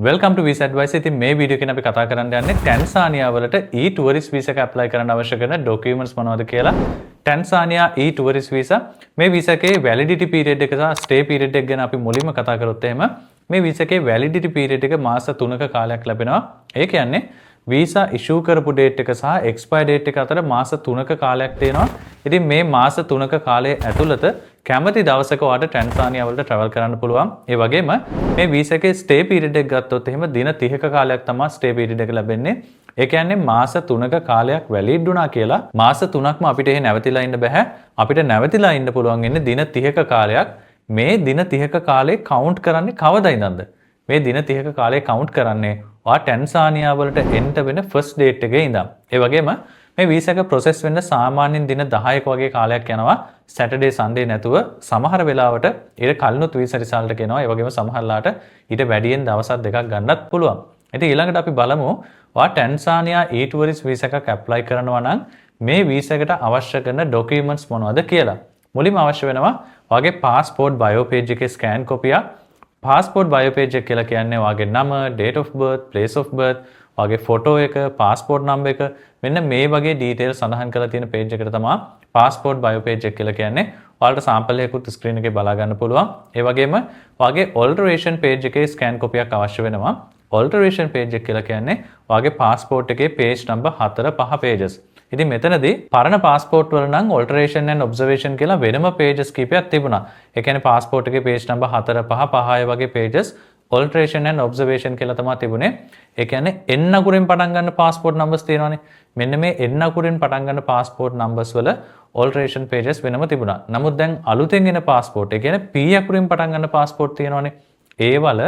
Welcome to Visa Advice. ඉතින් මේ video එකෙන් අපි කතා කරන්න යන්නේ ටැන්සානියා වලට e-tourist visa එක ඇප්ලයි කරන්න අවශ්‍ය කරන ඩොකියුමන්ට්ස් මොනවද කියලා. ටැන්සානියා e-tourist visa, මේ වීසා එකේ වැලිඩිටි පීරියඩ් එක සහ ස්ටේ පීරියඩ් එක ගැන අපි මුලින්ම කතා කරොත් එහෙම, මේ වීසා එකේ වැලිඩිටි පීරියඩ් එක මාස 3ක කාලයක් ලැබෙනවා. ඒ කියන්නේ වීසා ඉෂූ කරපු ඩේට් එක සහ එක්ස්පයර් ඩේට් එක අතර මාස 3ක කාලයක් තියෙනවා. ඉතින් මේ මාස 3ක කාලය ඇතුළත කැමති දවසක ඔයාට ටැන්සානියා වලට ට්‍රැවල් කරන්න පුළුවන්. ඒ වගේම මේ වීසා එකේ ස්ටේ පීරියඩ් එක ගත්තොත් එහෙම, දින 30ක කාලයක් තමයි ස්ටේ පීරියඩ් එක ලැබෙන්නේ. ඒ කියන්නේ මාස 3ක කාලයක් වැලිඩ් වුණා කියලා මාස 3ක්ම අපිට එහෙ නැවතිලා ඉන්න බෑ. අපිට නැවතිලා ඉන්න පුළුවන් ඉන්නේ දින 30ක කාලයක්. මේ දින 30ක කාලේ කවුන්ට් කරන්නේ කවදා ඉඳන්ද? මේ දින 30ක කාලේ කවුන්ට් කරන්නේ ඔයා ටැන්සානියා වලට එන්ටර් වෙන ෆස්ට් ඩේට් එකේ ඉඳන්. ඒ වගේම මේ වීසා එක ප්‍රොසෙස් වෙන්න සාමාන්‍යයෙන් දින 10ක වගේ කාලයක් යනවා, සැටර්ඩේ සන්ඩේ නැතුව. සමහර වෙලාවට ඊට කලිනුත් වීසා රිසල්ට් එක එනවා. ඒ වගේම සමහරලාට ඊට වැඩියෙන් දවස් දෙකක් ගන්නත් පුළුවන්. ඉතින් ඊළඟට අපි බලමු, ඔයා ටැන්සානියා ඊ-ටුවරිස්ට් වීසා එකක් ඇප්ලයි කරනවා නම් මේ වීසා එකට අවශ්‍ය කරන ඩොකියුමන්ට්ස් මොනවද කියලා. මුලින්ම අවශ්‍ය වෙනවා ඔයාගේ පාස්පෝර්ට් බයෝ පේජ් එකේ ස්කෑන් කොපියක්. පාස්පෝර්ට් බයෝ පේජ් එක කියලා කියන්නේ ඔයාගේ නම, date of birth, place of birth, ඔයාගේ ෆොටෝ එක, පාස්පෝර්ට් නම්බර් එක, මෙන්න මේ වගේ ඩීටේල්ස් සඳහන් කරලා තියෙන පේජ් එකට තමයි පාස්පෝර්ට් බයෝ පේජ් එක කියලා කියන්නේ. ඔයාලට සාම්පල් එකකුත් ස්ක්‍රීන් එකේ බලා ගන්න පුළුවන්. ඒ වගේම ඔයාගේ ඔල්ටරේෂන් පේජ් එකේ ස්කෑන් කොපියක් අවශ්‍ය වෙනවා. ඔල්ටරේෂන් පේජ් එක කියලා කියන්නේ ඔයාගේ පාස්පෝර්ට් එකේ පේජ් නම්බර් 4, 5 පේජස්. ඉතින් මෙතනදී පරණ පාස්පෝර්ට් වල නම් ඔල්ටරේෂන් ඇන්ඩ් ඔබ්සර්වේෂන් කියලා වෙනම පේජස් කීපයක් තිබුණා. ඒ කියන්නේ පාස්පෝර්ට් එකේ පේජ් නම්බර් 4, 5, 5 වගේ පේජස් ඔල්ටරේෂන් ඇන්ඩ් ඔබ්සර්වේෂන් කියලා තමයි තිබුණේ. ඒ කියන්නේ N අකුරෙන් පටන් ගන්න පාස්පෝර්ට් නම්බර්ස් තියෙනවානේ. මෙන්න මේ N අකුරෙන් පටන් ගන්න පාස්පෝර්ට් නම්බර්ස් වල ඔල්ටරේෂන් පේජස් වෙනම තිබුණා. නමුත් දැන් අලුතෙන් එන පාස්පෝර්ට්, ඒ කියන්නේ P අකුරෙන් පටන් ගන්න පාස්පෝර්ට් තියෙනවානේ. ඒ වල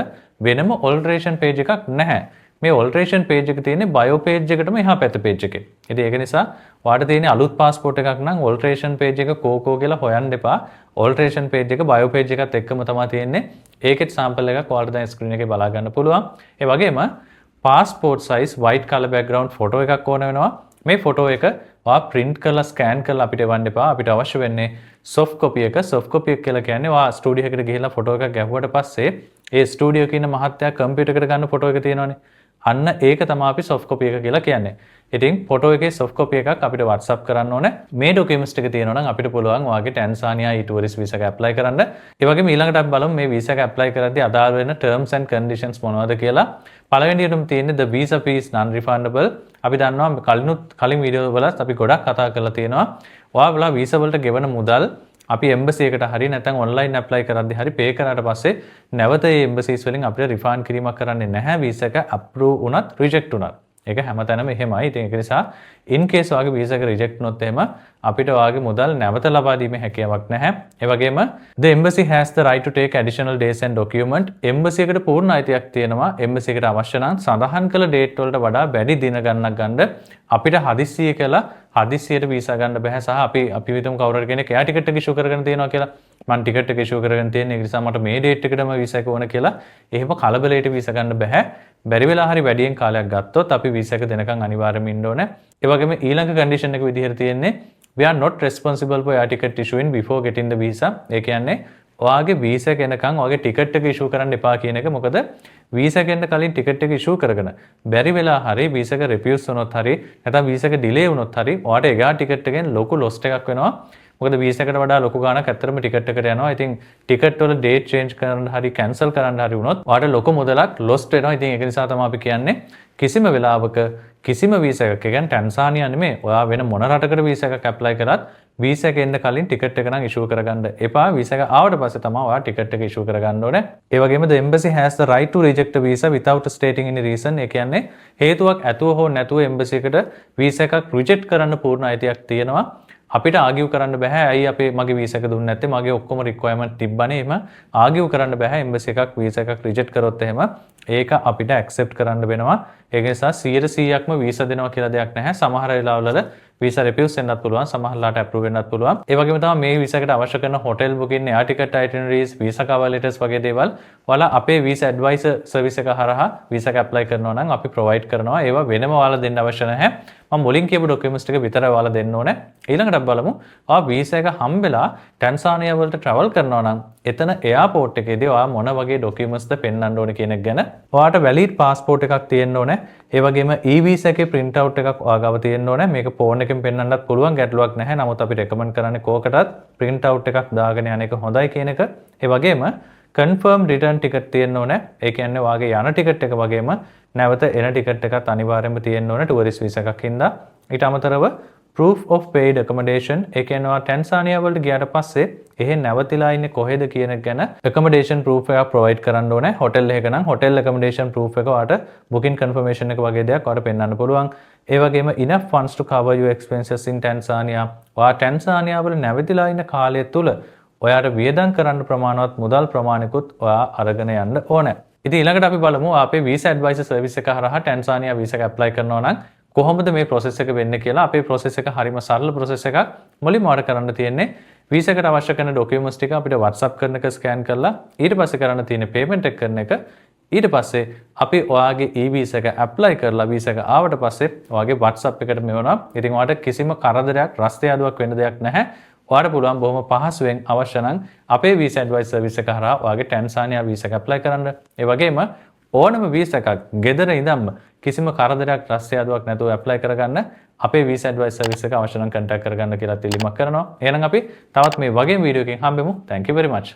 වෙනම ඔල්ටරේෂන් පේජ් එකක් නැහැ. මේ ඔල්ටරේෂන් පේජ් එක තියෙන්නේ බයෝ පේජ් එකටම එහා පැත්ත පේජ් එකේ. ඉතින් ඒක නිසා ඔයාට තියෙන අලුත් පාස්පෝර්ට් එකක් නම් ඔල්ටරේෂන් පේජ් එක කෝ කියලා හොයන්න එපා. ඔල්ටරේෂන් පේජ් එක බයෝ පේජ් එකත් එක්කම තමයි තියෙන්නේ. ඒකෙත් සාම්පල් එකක් ඔයාලට දැන් ස්ක්‍රීන් එකේ බලා ගන්න පුළුවන්. ඒ වගේම passport size white colour background photo එකක් ඕන වෙනවා. මේ ෆොටෝ එක ඔයා ප්‍රින්ට් කරලා ස්කෑන් කරලා අපිට එවන්න එපා. අපිට අවශ්‍ය වෙන්නේ සොෆ්ට් කොපි එක. සොෆ්ට් කොපි එක කියලා කියන්නේ ඔයා ස්ටුඩියෝ එකට ගිහිල්ලා ෆොටෝ එකක් ගැහුවට පස්සේ ඒ ස්ටුඩියෝ එකේ ඉන්න මහත්තයා කම්පියුටර් එකට ගන්න ෆොටෝ එක තියෙනවනේ. අන්න ඒක තමයි අපි සොෆ්ට් කොපි එක කියලා කියන්නේ. ඉතින් ෆොටෝ එකේ සොෆ්ට් කොපි එකක් අපිට WhatsApp කරන්න ඕනේ. මේ ඩොකියුමන්ට්ස් ටික තියෙනවා නම් අපිට පුළුවන් ඔයාගේ ටැන්සානියා ඊ-ටුවරිස්ට් වීසා එක ඇප්ලයි කරන්න. ඒ වගේම ඊළඟට අපි බලමු මේ වීසා එක ඇප්ලයි කරද්දී අදාළ වෙන terms and conditions මොනවද කියලා. පළවෙනියටම තියෙන්නේ the visa fee is non refundable. අපි දන්නවා, කලිනුත් කලින් වීඩියෝ වලත් අපි ගොඩක් කතා කරලා තියෙනවා. ඔයාලා වීසා වලට ගෙවන මුදල් අපි එම්බසි එකට හරි නැත්නම් ඔන්ලයින් ඇප්ලයි කරද්දී හරි පේ කරාට පස්සේ නැවත ඒ එම්බසිස් වලින් අපිට රිෆන්ඩ් කිරීමක් කරන්නේ නැහැ, වීසා එක අප්‍රූව් වුණත් රිජෙක්ට් වුණත්. ඒක හැමතැනම එහෙමයි. ඉතින් ඒක නිසා ඉන් කේස් ඔයාගේ වීසා එක රිජෙක්ට් වුණොත් එහෙම අපිට ඔයාගේ මුදල් නැවත ලබා දීමේ හැකියාවක් නැහැ. ඒ වගේම the embassy has the right to take additional days and document. Embassy එකට පූර්ණ අයිතියක් තියෙනවා එම්බසි එකට අවශ්‍ය නම් සඳහන් කළ ඩේට් වලට වඩා වැඩි දින ගණනක් ගන්න. අපිට හදිස්සිය කියලා හදිස්සියට වීසා ගන්න බෑ. සහ අපි අපි හිතමු කවුරු හරි කෙනෙක් එයා ටිකට් එක ඉෂුව කරගෙන තියෙනවා කියලා. මං ටිකට් එක ඉෂුව කරගෙන තියෙන, ඒ නිසා මට මේ ඩේට් එකටම වීසා එක ඕන කියලා එහෙම කලබලයට වීසා ගන්න බෑ. බැරි වෙලා හරි වැඩියෙන් කාලයක් ගත්තොත් අපි වීසා එක දෙනකන් අනිවාර්යයෙන්ම ඉන්න ඕනේ. ඒ වගේම ඊළඟ කන්ඩිෂන් එක විදිහට තියෙන්නේ we are not responsible for air ticket issuing before getting the visa. ඒ කියන්නේ ඔයාගේ වීසා එක එනකන් ඔයාගේ ටිකට් එක ඉෂුව කරන්න එපා කියන එක. මොකද වීසා එක එන්න කලින් ටිකට් එක ඉෂුව කරගෙන බැරි වෙලා හරි වීසා එක රිෆියුස් වුණොත් හරි නැත්නම් වීසා එක ඩිලේ වුණොත් හරි ඔයාට එගා ටිකට් එකෙන් ලොකු ලොස් එකක් වෙනවා. මොකද වීසා එකට වඩා ලොකු ගාණක් ඇත්තටම ටිකට් එකට යනවා. ඉතින් ටිකට් වල ඩේට් චේන්ජ් කරන්න හරි කැන්සල් කරන්න හරි වුණොත් ඔයාට ලොකු මුදලක් ලොස්ට් වෙනවා. ඉතින් ඒක නිසා තමයි අපි කියන්නේ කිසිම වෙලාවක කිසිම වීසා එකක්, ඒ කියන්නේ ටැන්සානියා නෙමෙයි, ඔයා වෙන මොන රටකට වීසා එකක් ඇප්ලයි කරත් වීසා එක එන්න කලින් ටිකට් එක නම් ඉෂුව කරගන්න එපා. වීසා එක ආවට පස්සේ තමයි ඔයා ටිකට් එක ඉෂුව කරගන්න ඕනේ. ඒ වගේම the embassy has the right to reject a visa without stating any reason. ඒ කියන්නේ හේතුවක් ඇතුව හෝ නැතුව එම්බසි එකට වීසා එකක් රිජෙක්ට් කරන්න පූර්ණ අයිතියක් තියෙනවා. අපිට ආගියු කරන්න බෑ ඇයි අපේ මගේ වීසා එක දුන්නේ නැත්තේ, මගේ ඔක්කොම රික්වයර්මන්ට් තිබ්බනේ, එහෙම ආගියු කරන්න බෑ. එම්බසි එකක් වීසා එකක් රිජෙක්ට් කරොත් එහෙම ඒක අපිට ඇක්සෙප්ට් කරන්න වෙනවා. ඒක නිසා 100%ක්ම වීසා දෙනවා කියලා දෙයක් නැහැ. සමහර වෙලාවල වීසා රිෆියුස් වෙන්නත් පුළුවන්, සමහරලාට ඇප්‍රූව් වෙන්නත් පුළුවන්. ඒ වගේම තමයි මේ වීසා එකට අවශ්‍ය කරන hotel booking, air ticket itineraries, visa cover letters වගේ දේවල් ඔයාලා අපේ වීසා ඇඩ්වයිසර් සර්විස් එක හරහා වීසා එක ඇප්ලයි කරනවා නම් අපි ප්‍රොවයිඩ් කරනවා. ඒවා වෙනම ඔයාලා දෙන්න අවශ්‍ය නැහැ. මම මුලින් කියපු ඩොකියුමන්ට්ස් ටික විතරයි ඔයාලා දෙන්න ඕනේ. ඊළඟට අපි බලමු ඔයා වීසා එක හම්බෙලා ටැන්සානියා වලට ට්‍රැවල් කරනවා නම් එතන එයාපෝට් එකේදී ඔයා මොන වගේ ඩොකියුමන්ට්ස්ද පෙන්වන්න ඕනේ කියන එක ගැන. ඔයාට වැලිඩ් පාස්පෝර්ට් එකක් තියෙන්න ඕනේ. ඒ වගේම e-visa එකේ print out එකක් ඔයා ගාව තියෙන්න ඕනේ. මේක ෆෝන් එකෙන් පෙන්වන්නත් පුළුවන්, ගැටලුවක් නැහැ. නමුත් අපි රෙකමන්ඩ් කරන්නේ කෝකටත් print out එකක් දාගෙන යන එක හොඳයි කියන එක. ඒ වගේම කන්ෆර්ම් රිටර්න් ටිකට් තියෙන්න ඕනේ. ඒ කියන්නේ ඔයාගේ යන ටිකට් එක වගේම නැවත එන ටිකට් එකත් අනිවාර්යයෙන්ම තියෙන්න ඕනේ ටුවරිස්ට් වීසා එකක් හින්දා. ඊට අමතරව proof of paid accommodation, ඒ කියන්නේ ඔයා ටැන්සානියා වලට ගියාට පස්සේ එහෙ නැවතිලා ඉන්නේ කොහෙද කියන එක ගැන accommodation proof එකක් provide කරන්න ඕනේ. හොටෙල් එකක නම් හොටෙල් accommodation proof එක ඔයාට booking confirmation එක වගේ දෙයක් ඔයාට පෙන්වන්න පුළුවන්. ඒ වගේම enough funds to cover your expenses in Tanzania. ඔයා ටැන්සානියා වල නැවතිලා ඉන්න කාලය තුල ඔයාට වියදම් කරන්න ප්‍රමාණවත් මුදල් ප්‍රමාණිකුත් ඔයා අරගෙන යන්න ඕනේ. ඉතින් ඊළඟට අපි බලමු අපේ වීසා ඇඩ්වයිසර් සර්විස් එක හරහා ටැන්සානියා වීසා එක ඇප්ලයි කරනවා නම් කොහොමද මේ ප්‍රොසෙස් එක වෙන්නේ කියලා. අපේ ප්‍රොසෙස් එක හරිම සරල ප්‍රොසෙස් එකක්. මුලින්ම ඔයාලට කරන්න තියෙන්නේ වීසා එකට අවශ්‍ය කරන ඩොකියුමන්ට්ස් ටික අපිට WhatsApp කරන එක ස්කෑන් කරලා, ඊට පස්සේ කරන්න තියෙන පේමන්ට් එක කරන එක. ඊට පස්සේ අපි ඔයාගේ e-visa එක ඇප්ලයි කරලා වීසා එක ආවට පස්සේ ඔයාගේ WhatsApp එකට මෙවනවා. ඉතින් ඔයාට කිසිම කරදරයක් රස්තියාදුවක් වෙන්න දෙයක් නැහැ. ඔයාට පුළුවන් බොහොම පහසුවෙන් අවශ්‍ය නම් අපේ වීසා ඇඩ්වයිස් සර්විස් එක හරහා ඔයාගේ ටැන්සානියා වීසා එක ඇප්ලයි කරන්න. ඒ වගේම ඕනම වීසා එකක් ගෙදර ඉඳන්ම කිසිම කරදරයක් රස්තියාදුවක් නැතුව ඇප්ලයි කරගන්න අපේ වීසා ඇඩ්වයිස් සර්විස් එක අවශ්‍ය නම් කන්ටැක්ට් කරගන්න කියලා ඉල්ලීමක් කරනවා. එහෙනම් අපි තවත් මේ වගේම වීඩියෝ එකකින් හම්බෙමු. Thank you very much.